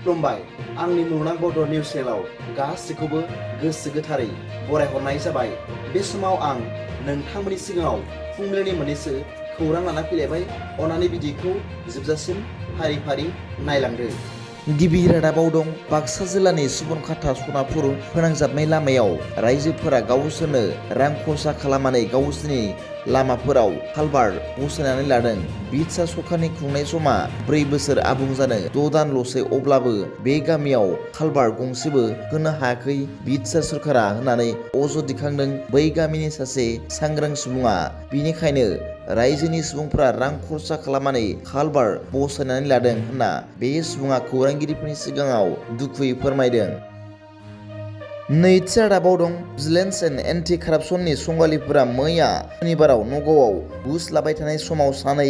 खुलुमबाय आंनि मुलुगनां बड' निउस चेनेलाव गासैखौबो गोसो गोथारै बरायहरनाय जाबाय। बे समाव आं नोंथांमोननि सिगाङाव फुंबिलिनि मोननैसो खौरां लाना फैलायबाय। अन्नानै भिडिअखौ जोबजासिम फारि फारि नायलांदो। गिबि रादाबाव दं बाक्सा जिल्लानि सुबनखाता सनापुर फोनांजाबनाय लामायाव रायजोफोरा गावसोरनो रां खरसा खालामनानै गावसोरनि लामाफोराव कालभार्ट बसायनानै लादों। बिटिआर सरखारनि खुंनाय समा 4 बोसोर आबुं जानो 6 दानल'सै, अब्लाबो बे गामियाव कालभार्ट गंसेबो होनो हायाखै बिटिआर सरखारा होननानै अजद दिखांदों बै गामिनि सासे सांग्रां सुबुङा। बिनिखायनो रायजोनि सुबुंफोरा रां खरसा खालामनानै कालभार्ट बसायनानै लादों होनना बे सुबुङा खौरांगिरिफोरनि सिगाङाव दुखुयै फोरमायदों। नैथि रादाबाव दं भिजिलेन्स एन्ड एन्टि कारापसननि संगालिफोरा मैया सनिबाराव नगावआव घुस लाबाय थानाय समाव सानै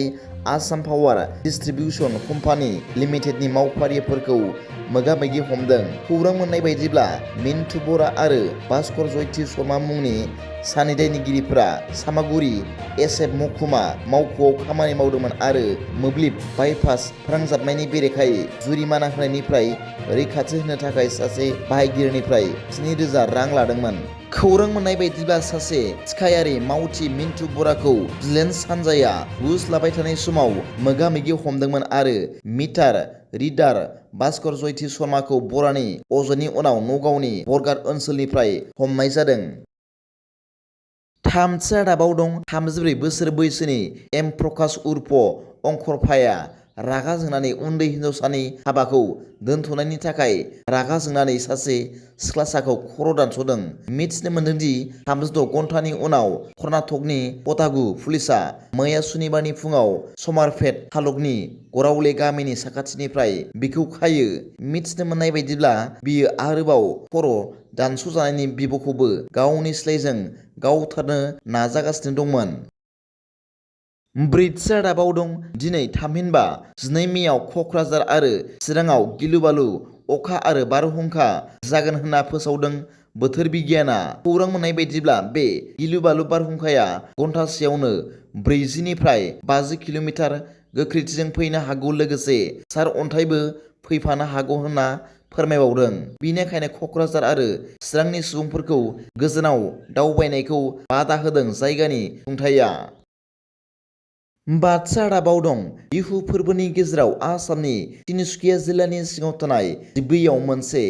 आसाम पावार डिस्ट्रिबिउसन कम्पानि लिमिटेडनि मावफारियाफोरखौ मोगा-मोगि हमदों। खौरां मोननाय बायदिब्ला मिन्टु बरा आरो भास्कर जयति शर्मा मुंनि सानै दायनिगिरिफोरा सामागुरि एसएफ महकुमा मावख'आव खामानि मावदोंमोन आरो मोब्लिब बाइपास फोनांजाबनायनि बेरेखायै जुरिमाना होनायनिफ्राय रैखाथि होनो थाखाय सासे बाहायगिरिनिफ्राय 7,000 रां लादोंमोन। खौरां मोननाय बायदिब्ला सासे थिखायारि मावथि मिन्टु बराखौ भिजिलेन्स हान्जाया घुस लाबाय थानाय समाव मोगा-मोगि हमदोंमोन आरो मिटार रिडार भास्कर जयति शर्माखौ बरानि अजदनि उनाव नगावनि बरगाट ओनसोलनिफ्राय हमनाय जादों। थामथि रादाबाव दं 34 बोसोर बैसोनि एम प्रकाश उर्फ अंखरफाया रागा जोंनानै उन्दै हिनजावसानि हाबाखौ दोनथ'नायनि थाखाय रागा जोंनानै सासे सिख्लासाखौ खर' दानस'दों। मिथिनो मोन्दोंदि 36 घन्टानि उनाव कर्नाटकनि कटागु पुलिसआ मैया सुनिबारनि फुङाव समारपेट तालुकनि गरावले गामिनि साखाथिनिफ्राय बिखौ खायो। मिथिनो मोननाय बायदिब्ला बियो आरोबाव खर' दानस'जानायनि बिब'खौबो गावनि सिलाइजों गावथारनो नाजागासिनो दंमोन। ब्रैथि रादाबाव दं दिनै थामहिनबा 12 मेआव क'क्राझार आरो चिराङाव गिलु-बालु अखा आरो बारहुंखा जागोन होनना फोसावदों बोथोर बिगियाना। खौरां मोननाय बायदिब्ला बे गिलु-बालु बारहुंखाया घन्टासेयावनो 40 निफ्राय 50 किल'मिटार गोख्रैथिजों फैनो हागौ, लोगोसे सार अन्थाइबो फैफानो हागौ होनना फोरमायबावदों। बेनिखायनो क'क्राझार आरो चिरांनि सुबुंफोरखौ गोजानाव दावबायनायखौ बादा होदों जायगानि खुंथायआ। बाथि रादाबाव दं बिहु फोरबोनि गेजेराव आसामनि तिनसुकिया जिल्लानि सिङाव थानाय दिब्बैयाव मोनसे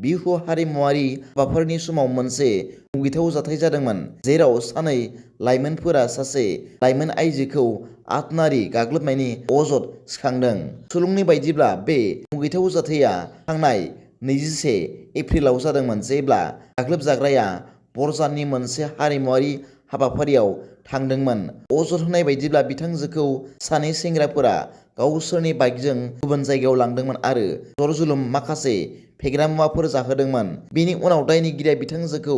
बिहु हारिमुआरि हाबाफारिनि समाव मोनसे मुगैथाव जाथाय जादोंमोन, जेराव सानै लाइमोनफोरा सासे लाइमोन आइजोखौ आथोनारि गाग्लोबनायनि अजद सिखांदों। सुलुंनि बायदिब्ला बे मुगैथाव जाथाया थांनाय 21 एप्रिलाव जादोंमोन, जेब्ला गाग्लोबजाग्राया बरजाननि मोनसे हारिमुआरि हाबाफारियाव थांदोंमोन। अजद होनाय बायदिब्ला बिथांजोखौ सानै सेंग्राफोरा गावसोरनि बाइकजों गुबुन जायगायाव लांदोंमोन आरो जर-जुलुम माखासे फेग्रा मुवाफोर जाहोदोंमोन। बेनि उनाव दायनिगिरिया बिथांजोखौ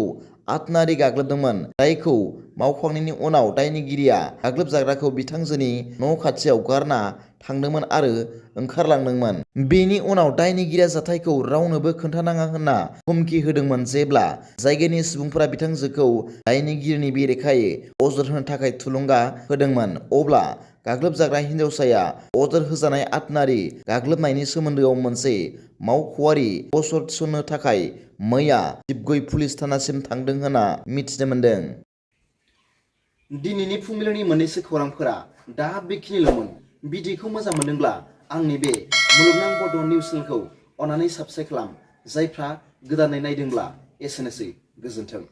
आथोनारि गाग्लोबदोंमोन, जायखौ मावखांनायनि उनाव दायनिगिरिया गाग्लोबजाग्राखौ बिथांजोनि न' खाथियाव गारना थांदोंमोन आरो ओंखारलांदोंमन। बेनि उनाव दायनिगिरिया जाथायखौ रावनोबो खोन्थानाङा होनना हुमखि होदोंमोन। जेब्ला जायगानि सुबुंफोरा बिथांजोखौ दायनिगिरिनि बेरेखायै अजद होनो थाखाय थुलुंगा होदोंमोन, अब्ला गाग्लोबजाग्रा हिनजावसाया अजद होजानाय आथोनारि गाग्लोबनायनि सोमोन्दोआव मोनसे मावख'आरि गसर थिसननो थाखाय मैया दिब्बै पुलिस थानासिम थांदों होनना मिथिनो मोन्दों। दिनैनि फुंबिलिनि मोननैसो खौरांफोरा दा बेखिनिल'मोन। भिडिअखौ मोजां मोनदोंब्ला आंनि बे मुलुगनां बड' निउस चेनेलखौ अन्नानै साबस्क्राइब खालाम। जायफ्रा गोदानै नायदोंब्ला एसेनोसै, गोजोन्थों।